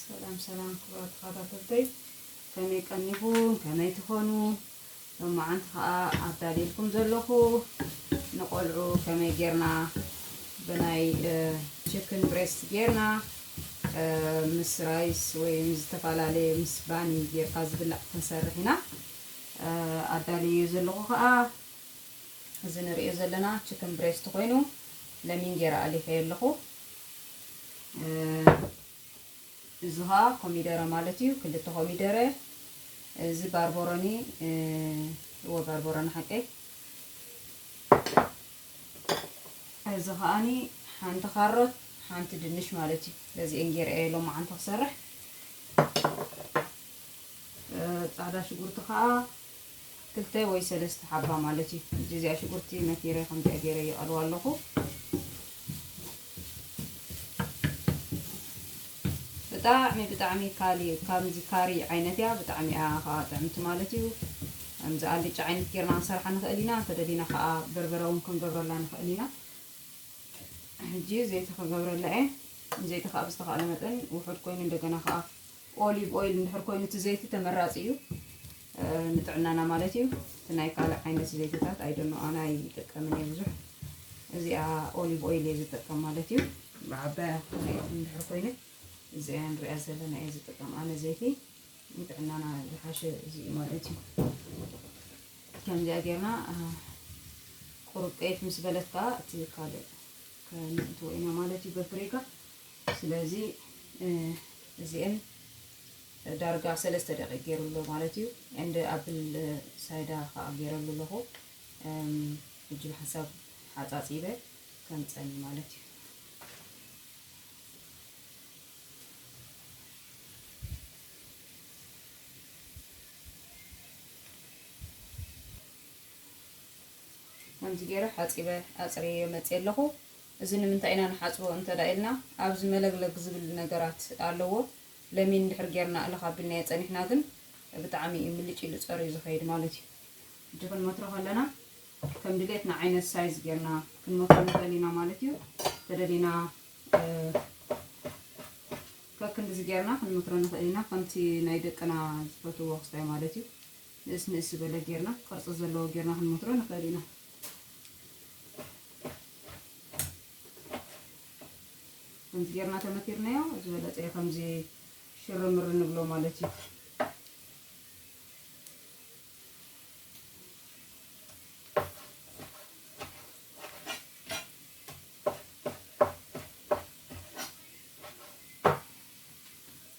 ሰላም ሰላም ክቡራት ተኸታተልተይ፣ ከመይ ቀኒኹም? ከመይ ትኾኑ? ሎማዓንቲ ኸኣ ኣዳልየልኩም ዘለኹ ንቆልዑ ከመይ ጌርና ብናይ፣ እ፣ ቺክን ብሬስት ጌርና፣ እ፣ ምስ ራይስ ወይ ምስ ዝተፈላለየ ምስ ባኒ ጌርካ ዝብላዕ ክንሰርሕ ኢና፣ እ፣ ኣዳልየዮ ዘለኹ ኸኣ እዚ ንርእዮ ዘለና ቺክን ብሬስት ኮይኑ ለሚን ጌረ ኣሊኸዮ ኣለኹ። እ፣ እዚ ኸኣ ኮሚደረ ማለት እዩ፣ ክልተ ኮሚደረ። እዚ ባርቦሮኒ፣ እ፣ እወ ባርቦሮኒ ሓቀይ። እዚ ኸኣኒ ሓንቲ ካሮት፣ ሓንቲ ድንሽ ማለት እዩ። በዚአን ጌረ እየ ሎማዓንቲ ክሰርሕ። እ፣ ጻዕዳ ሽጉርቲ ኸኣ ክልተ ወይ ሰለስተ ሓባ ማለት እዩ። እዚኣ ሽጉርቲ መቲረ ከምዚኣ ገይረ ይቐልዋ ኣለኹ። ብጣዕሚ፣ ብጣዕሚ ካሊ-፣ ከምዚ ካሪ ዓይነት እያ። ብጣዕሚ እያ ኸዓ ጥዕምቲ ማለት እዩ። ከምዚ ኣልጫ ዓይነት ጌርና ክንሰርሓ ንኽእል ኢና። እንተደሊና ኸዓ በርበረ እውን ክንገብረላ ንኽእል ኢና። ሕጂ ዘይቲ ክገብረላ እየ። ዘይቲ ኸዓ ብዝተኻእለ መጠን ውሑድ ኮይኑ፣ እንደገና ኸዓ ኦሊቭ ኦይል እንድሕር ኮይኑ እቲ ዘይቲ ተመራፂ እዩ፣ እ፣ ንጥዕናና ማለት እዩ። እቲ ናይ ካልእ ዓይነት ዘይትታት ኣይደኖ ኣነ ኣይጥቀምን እየ ብዙሕ። እዚኣ ኦሊቭ ኦይል እየ ዝጥቀም ማለት እዩ። ብዓባያ እንድሕር ኮይኑ እዚኣ ንሪኣ ዘለና እየ ዝጥቀም ኣነ ዘይቲ። ንጥዕናና ዝሓሸ እዚ እዩ ማለት እዩ። ከምዚኣ ጌርና፣ እ፣ ቁሩብ ቀይሕ ምስ በለት ከዓ እቲ ካልእ ከነእትዎ ኢና ማለት እዩ በፍሪጋ። ስለዚ፣ እ፣ እዚአን ዳርጋ ሰለስተ ደቂቅ ገይሩ ኣሎ ማለት እዩ። ኤንድ ኣፕል ሳይዳ ከዓ ገይረሉ ኣለኹ። እም፣ ሕጂ ብሓንሳብ ሓፃፂበ ከምፀኒ ማለት እዩ። ከምዚ ገይረ ሓፂበ ኣፅርየ መፅየ ኣለኹ። እዚ ንምንታይ ኢና ንሓፅቦ እንተ ደኣ ኢልና፣ ኣብዚ መለግለግ ዝብል ነገራት ኣለዎ። ለሚን እንድሕር ጌርና እልኽ ኣቢልናዮ ጸኒሕና ግን ብጣዕሚ እዩ ምልጭ ኢሉ ጸርዩ ዝኸይድ ማለት እዩ። ሕጂ ክንመትሮ ከለና ከም ድሌትና ዓይነት ሳይዝ ጌርና ክንመትሮ ንኽእል ኢና ማለት እዩ። ተደሊና፣ እ፣ ከክንድዚ ጌርና ክንመትሮ ንኽእል ኢና። ከምቲ ናይ ደቅና ዝፈትዎ ክስታይ ማለት እዩ። ንእስ ንእስ ዝበለ ጌርና፣ ቅርጺ ዘለዎ ጌርና ክንመትሮ ንኽእል ኢና። ከምዚ ጌርና ተመቲርናዮ፣ ዝበለጸ እዩ ከምዚ ሽርምር ንብሎ ማለት እዩ።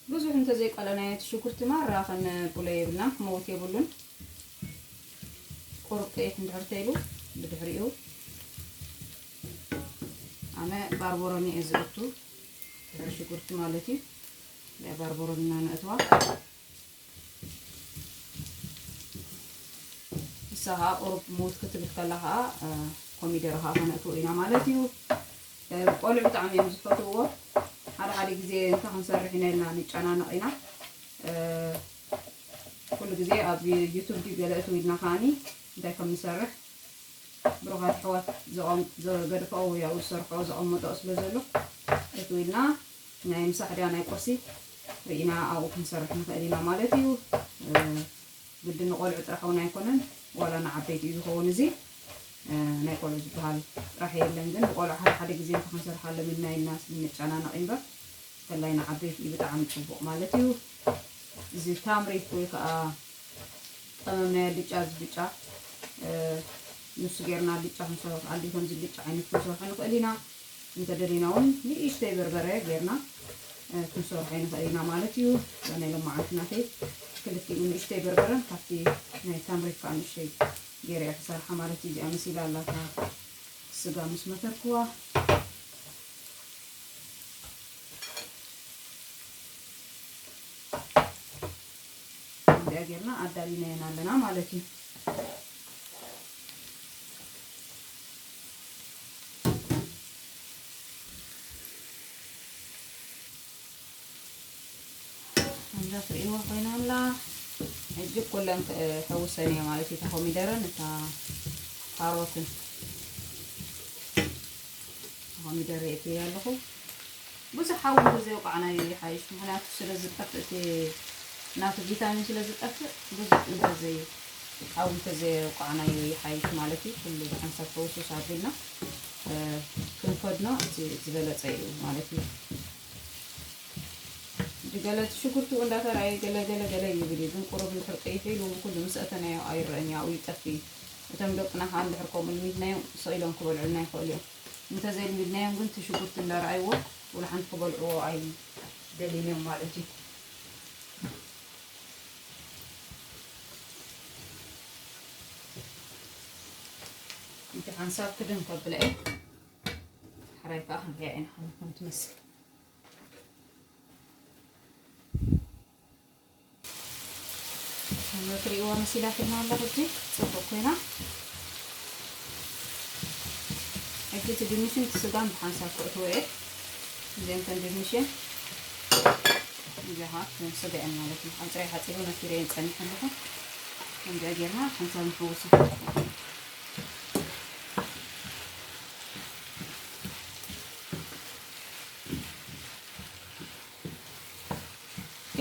ብዙሕ እንተዘይቀለናዮ እቲ ሽጉርቲ ማራ ከነቁሎ የብልናን፣ ክመውት የብሉን። ቁሩብ ቀይሕ እንድሕር ተይሉ ብድሕሪኡ ኣነ ባርቦሮኒ እየ ዝእቱ፣ ድሕሪ ሽጉርቲ ማለት እዩ። ናይ ባርቦሮኒ ኢና ነእትዋ። ንሳ ኸዓ ቁሩብ ምውት ክትብል ከላ ኸዓ፣ እ፣ ኮሚደረ ኸዓ ከነእትዎ ኢና ማለት እዩ። እ፣ ቆልዑ ብጣዕሚ እዮም ዝፈትውዎ። ሓደ ሓደ ግዜ እንታይ ክንሰርሕ ኢና ኢልና ንጨናነቕ ኢና። እ፣ ኩሉ ግዜ ኣብ ዩቱብ ድዩ ገለ እትው ኢልና ከዓኒ እንታይ ከም ንሰርሕ ብሩኻት ኣሕዋት ዘቐም-፣ ዘገድፈኦ ወይ ኣብኡ ዝሰርሕኦ ዘቐመጠኦ ስለ ዘሎ፣ እትው ኢልና ናይ ምሳሕ ድያ ናይ ቁርሲ ርኢና ኣብኡ ክንሰርሕ ንኽእል ኢና ማለት እዩ። እ፣ ግድን ንቆልዑ ጥራሕ እውን ኣይኮነን፣ ዋላ ንዓበይቲ እዩ ዝኸውን እዚ። እ፣ ናይ ቆልዑ ዝበሃል ጥራሕ የለን፣ ግን ንቆልዑ ሓደ ሓደ ግዜ እንተ ክንሰርሓሎም ኢልና ኢልና ንጨናነቕ እምበር፣ እንተላይ ንዓበይቲ እዩ ብጣዕሚ ጽቡቕ ማለት እዩ። እዚ ታምሪክ ወይ ከዓ ቀመም ናይ ኣልጫ፣ እዚ ብጫ፣ እ፣ ንሱ ጌርና ኣልጫ ክንሰርሖ፣ ኣልዲ ከምዚ ብጫ ዓይነት ክንሰርሖ ንኽእል ኢና። እንተደሊና እውን ንእሽተይ በርበረ ጌርና፣ እ፣ ክንሰርሖ ንኽእል ኢና ማለት እዩ። እዛ ናይ ሎማዓንቲ ናተይ ክልቲኡ ንእሽተይ በርበረን ካብቲ ናይ ታምሪክ ከዓ ንእሽተይ ገይረ እየ ክሰርሓ ማለት እዩ። እዚኣ መሲላ ኣላታ ስጋ ምስ መተርክዋ። እዚኣ ጌርና ኣዳሊናየን ኣለና ማለት እዩ። ከምዛ ትርእይዎ ኮይና ኣላ። ሕጂ ኩለን ክ-፣ ሕውሰን እየ ማለት እዩ። እታ ኮሚደረን እታ ካሮትን። እታ ኮሚደረ የእትየ ኣለኹ። ብዙሕ ሓዊ እንተዘይወቃዕናዮ ይሓይሽ፣ ምኽንያቱ ስለ ዝጠፍእ፣ እቲ ናቱ ቪታሚን ስለ ዝጠፍእ፣ ብዙሕ እንተዘይ፣ ሓዊ እንተዘይወቃዕናዮ ይሓይሽ ማለት እዩ። ኩሉ ብሓንሳብ ሕውስውስ ኣቢልና፣ እ፣ ክንከድኖ እቲ ዝበለጸ እዩ ማለት እዩ። ገለ እቲ ሽጉርቲ እንዳተራእየ ገለ ገለ ገለ ይብል እዩ፣ ግን ቁሩብ እንድሕር ቀይሑ ኢሉ ኩሉ ምስ ኣተናዮ ኣይረኣን እዩ፣ ኣብኡ ይጠፍእ እዩ። እቶም ደቅና ከዓ እንድሕር ከምኡ ልሚድናዮም ስቕ ኢሎም ክበልዑልና ይኽእሉ እዮም። እንተዘይልሚድናዮም ግን እቲ ሽጉርቲ እንዳረኣይዎ ወላ ሓንቲ ክበልዕዎ ኣይደልዩን እዮም ማለት እዩ። እቲ ሓንሳብ ክድን ከብላ እየ። ሕራይ ከዓ ክንሪኣ ኢና ከመይ ከም ትመስል። ከም እትሪእዋ መሲላትና ኣላ ሕጂ ጽቡቕ ኮይና። ሕጂ እቲ ድንሽን እቲ ስጋን ብሓንሳብ ክእትዎ እየ። እዚአን ከም ድንሽ እየን። እዚኣ ከዓ ከም ስጋ እየን ማለት እዩ። ኣጽርየ ሓጺበ ነፊረየን ጸኒሐ ኣለኹ። ከምዚኣ ጌርና ሓንሳብ ንሕውሶ።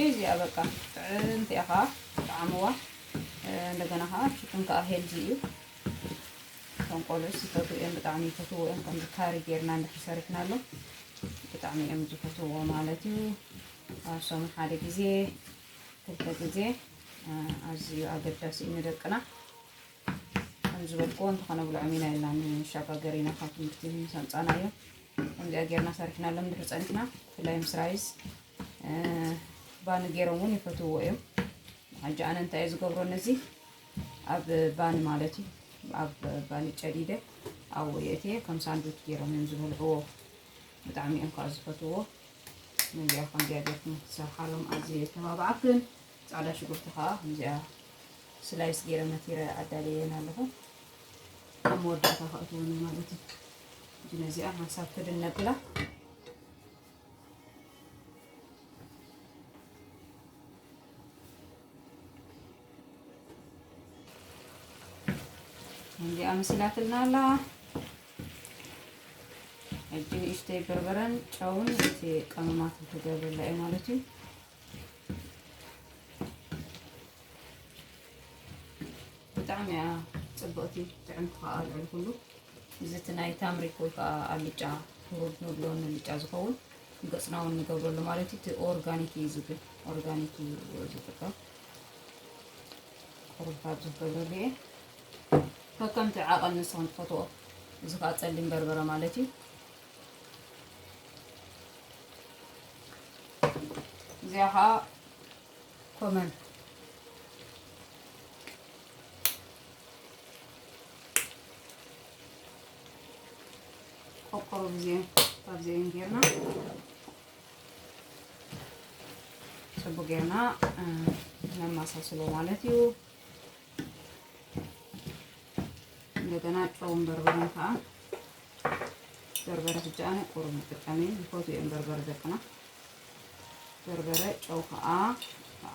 እዚኣ በቃ ጥዕምቲ እያ ከዓ፣ ጣዕምዋ። እ፣ እንደገና ከዓ ችክን ከዓ ሄልዚ እዩ። እቶም ቆልዑ ይፈትዉ እዮም፣ ብጣዕሚ ይፈትዎ እዮም። ከምዚ ካሪ ጌርና እንድሕር ሰሪሕናሎም ብጣዕሚ እዮም ዝፈትዎ ማለት እዩ። ኣብ ሰሙን ሓደ ግዜ፣ ክልተ ግዜ፣ እ፣ ኣዝዩ ኣገዳሲ እዩ ንደቅና። ከም ዝበልክዎ እንተኸነብልዖም ኢና ኢልና ንሻጋገር ኢና ካብ ትምህርቲ ምስ ኣምጻእናዮ። ከምዚኣ ጌርና ሰሪሕናሎም እንድሕር ጸኒሕና፣ ብፍላይ ምስ ራይዝ፣ እ፣ ባኒ ጌሮም እውን ይፈትውዎ እዮም። ሕጂ ኣነ እንታይ እየ ዝገብሮ ነዚ ኣብ ባኒ ማለት እዩ፣ ኣብ ባኒ ጨዲደ ኣብኡ የእትየ ከም ሳንድዊች ጌሮም እዮም ዝበልዕዎ። ብጣዕሚ እዮም ከዓ ዝፈትውዎ። ነዚኣ ከምዚኣ ጌርክን ክትሰርሓሎም ኣዝየ የተባብዓክን። ጻዕዳ ሽጉርቲ ከዓ ከምዚኣ ስላይስ ገይረ መቲረ ኣዳልየን ኣለኹ። ኣብ መወዳእታ ከእትወን ማለት እዩ። ሕጂ ነዚኣ ሓንሳብ ክድን ነብላ። እንዲኣ መሲላትልና ኣላ። ሕጂ ንእሽተይ በርበረን ጨውን እቲ ቀመማትን ክገብረላ እየ ማለት እዩ። ብጣዕሚ እያ ጽብቕቲ፣ ጥዕምቲ ከኣ ልዕሊ ኩሉ። እዚ እቲ ናይ ታምሪክ ወይ ከኣ ኣልጫ፣ ፍሩት ንብሎ፣ ንልጫ ዝኸውን፣ ንገጽና እውን ንገብረሉ ማለት እዩ። እቲ ኦርጋኒክ እዩ፣ እዚ ግን ኦርጋኒክ እዩ ዝጥቀም። ቁሩብ ካብዚ ክገብረሉ እየ። ከከምቲ ዓቐን ንስኹም ትፈትዎ። እዚ ከኣ ጸሊም በርበረ ማለት እዩ። እዚኣ ከኣ ኮመን ቆቆሮ ብዚአን፣ ካብዚአን ጌርና ጽቡቅ ጌርና፣ እ፣ ነማሳስሎ ማለት እዩ። እንደገና ጨውን በርበረን ከኣ፣ በርበረ ሕጂ ኣነ ቁሩብ ዝጥቀም እየ፣ ዝፈትው እዮም በርበረ ደቅና። በርበረ፣ ጨው ከኣ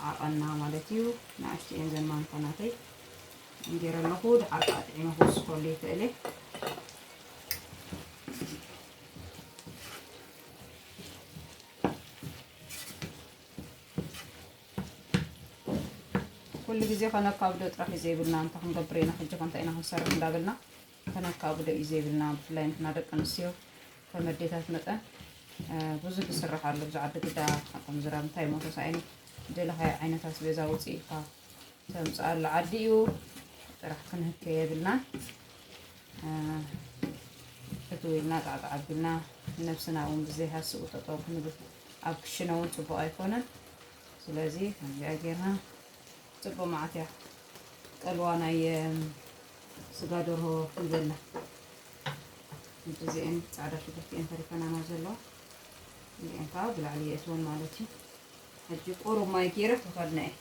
ዓቐና ማለት እዩ። ንኣሽቱ እየን ዘን ማንካ ናተይ ገይረ ኣለኹ። ድሓር ከኣ ጥዒመ ክውስኸሉ ይኽእል እየ። ኩሉ ግዜ ከነካብዶ ጥራሕ እዩ ዘይብልና፣ እንታይ ክንገብር ኢና ሕጂ፣ ከ እንታይ ኢና ክንሰርሕ እንዳበልና ከነካብዶ እዩ ዘይብልና። ብፍላይ ንሕና ደቂ ኣንስትዮ ከም ኣዴታት መጠን፣ እ፣ ብዙሕ ዝስራሕ ኣሎ። ኣብዚ ዓዲ ግዳ ከም ዝራብ እንታይ ሞተስ ኣይነት ደለኻዮ ዓይነት ኣስቤዛ ውፅእ ኢልካ ተምፅኣሉ ዓዲ እዩ። ጥራሕ ክንህከ የብልና። እ፣ ፍትው ኢልና ጣዕጣዕ ኣቢልና ንነብስና እውን ብዘይሃስኡ ጠጠው ክንብል ኣብ ክሽነ እውን ፅቡቕ ኣይኮነን። ስለዚ ከምዚኣ ጌርና ጽቡቕ መዓት እያ ቀልዋ ናይ፣ እም፣ ስጋ ደርሆ ይበላ። እዚአን ጻዕዳ ሽጉርቲ እየን ተሪፈናና ዘለዋ። እዚአን ከዓ ብላዕሊ የእትወን ማለት እዩ። ሕጂ ቁሩብ ማይ ገይረ ክኸድና እየ።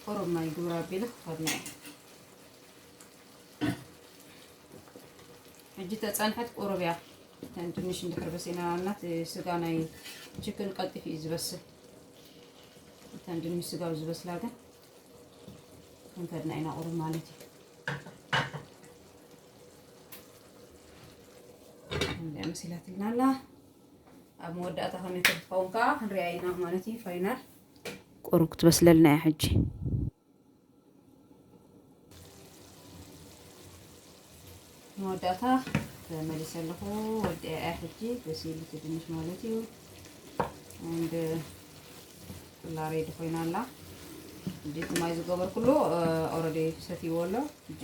ቁሩብ ማይ ግብር ኣቢለ ክኸድና እየ። ሕጂ ተጸንሐት ቁሩብ እያ። እተን ድንሽ እንድሕር በሲለናልና፣ እቲ ስጋ ናይ ችክን ቀልጢፉ እዩ ዝበስል። እተን ድንሽ ስጋ ኣብ ዝበስላ ግን ክንከድና ኢና ቁሩብ ማለት እዩ። እዚኣ መሲላትልና ኣላ። ኣብ መወዳእታ ከመይ ከም ትኸውን ከዓ ክንሪኣ ኢና ማለት እዩ። ፋይናል ቁሩብ ክትበስለልና እያ ሕጂ። መወዳእታ ተመሊሰ ኣለኹ። ወዲኣ እያ ሕጂ፣ በሲሉ እቲ ድንሽ ማለት እዩ። እንድ ኩላ ሬዲ ኮይና ኣላ። ሕጂ እቲ ማይ ዝገበርኩሉ ኦረዲ ሰትይዎ ኣሎ። ሕጂ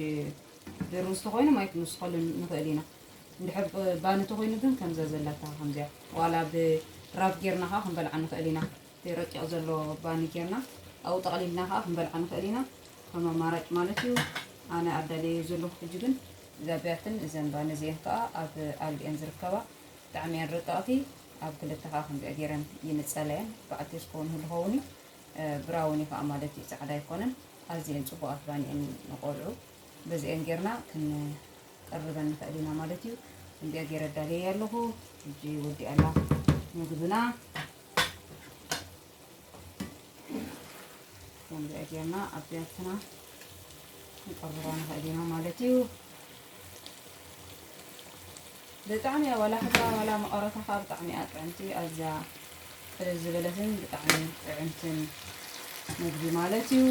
ብሩዝ ተኮይኑ ማይ ክንውስኸሉ ንኽእል ኢና። እንድሕር ባኒ ተኮይኑ ግን ከምዛ ዘላታ ከምዚያ ዋላ ብራብ ጌርና ከዓ ክንበልዓ ንኽእል ኢና። እቲ ረቂቕ ዘሎ ባኒ ጌርና ኣብኡ ጠቕሊልና ከዓ ክንበልዓ ንኽእል ኢና፣ ከም ኣማራጭ ማለት እዩ። ኣነ ኣዳለየ ዘለኹ ሕጂ ግን እዛ ቢያትን እዘን ባኒ እዚአን ከዓ ኣብ ኣልዲአን ዝርከባ ብጣዕሚ እየን ረቀቕቲ። ኣብ ክልተ ከዓ ከምዚኣ ገይረን ይንፀላ እየን። በዓልቲ እስከ እውን ህሉ ኸውን እዩ። እ፣ ብራውን እዩ ከዓ ማለት እዩ፣ ፃዕዳ ኣይኮነን። ኣዝየን ፅቡቓት ባኒ እየን ንቆልዑ። በዚአን ጌርና ክንቀርበን ንኽእል ኢና ማለት እዩ። ከምዚኣ ገይረ ኣዳለየ ኣለኹ። ሕጂ ወዲኣ ኣላ ምግብና። ከምዚኣ ጌርና ኣብ ቢያትና ክንቀርባ ንኽእል ኢና ማለት እዩ። ብጣዕሚ እያ ዋላ ሕብራ ዋላ መቐረታ ከዓ ብጣዕሚ እያ ጥዕምቲ። ኣዝያ ቅልል ዝበለትን ብጣዕሚ ጥዕምትን ምግቢ ማለት እዩ።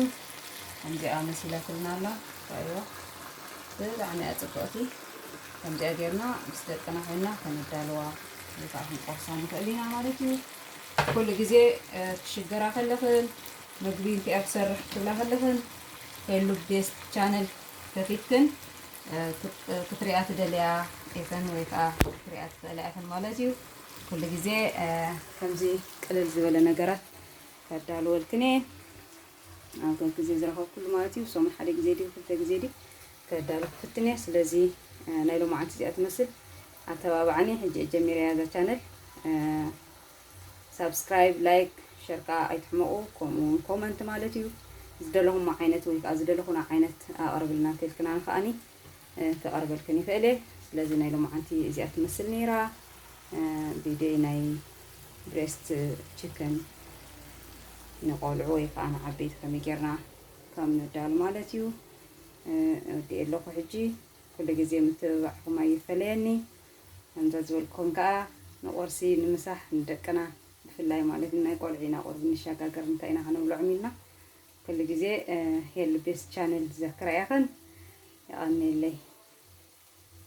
ከምዚኣ መሲላትልና ኣላ። ራእይዋ ብጣዕሚ እያ ፅብቕቲ። ከምዚኣ ጌርና ምስ ደቅና ኮይና ከነዳልዋ ወይ ከዓ ክንቆርሳ ንኽእል ኢና ማለት እዩ። ኩሉ ግዜ እ፣ ክሽገራ ከለኽን ምግቢ እንታይ እያ ትሰርሕ ክትብላ ከለኽን ሄሉ ቤስት ቻነል ከፊትክን እ፣ ክት- እ፣ ክትሪኣ ትደልያ ኢኽን ወይ ከዓ ክትሪኣ ትኽእላ ኢኽን ማለት እዩ። ኩሉ ግዜ እ፣ ከምዚ ቅልል ዝበለ ነገራት ከዳልወልክን እየ። ኣብ ከም ግዜ ዝረኸብኩሉ ማለት እዩ። ሰሙን ሓደ ግዜ ድዩ ክልተ ግዜ ድዩ ከዳሉ ክፍትን እየ። ስለዚ እ፣ ናይ ሎማዓንቲ እዚኣ ትመስል ኣተባብዓኒ። ሕጂ ጀሚረ እያ እዛ ቻነል እ፣ ሳብስክራይብ፣ ላይክ፣ ሸር ከዓ ኣይትሕመቑ፣ ከምኡ እውን ኮመንት ማለት እዩ። ዝደለኹሞ ዓይነት ወይ ከዓ ዝደለኹና ዓይነት ኣቕርብልና እንተልክና ከዓኒ እ፣ ክቐርበልክን ይኽእል እየ። ስለዚ ናይ ሎማዓንቲ እዚኣ ትመስል ነይራ። እ፣ ቪድዮይ ናይ ብሬስት ቺክን ንቆልዑ ወይ ከዓ ንዓበይቲ ከመይ ጌርና ከም ንዳሉ ማለት እዩ። እ፣ ወዲኤ ኣለኹ ሕጂ። ኩሉ ግዜ ምትብባዕኩም ኣይፈለየኒ። ከምዛ ዝበልኩም ከዓ ንቁርሲ ንምሳሕ ንደቅና ብፍላይ ማለት እዩ ናይ ቆልዑ ኢና ቁርሲ ንሸጋገር እንታይ ኢና ከነብልዖም ኢልና ኩሉ ግዜ እ፣ ሄሉ ቤስት ቻነል ዝዘክራ ኢኽን። የቐንየለይ።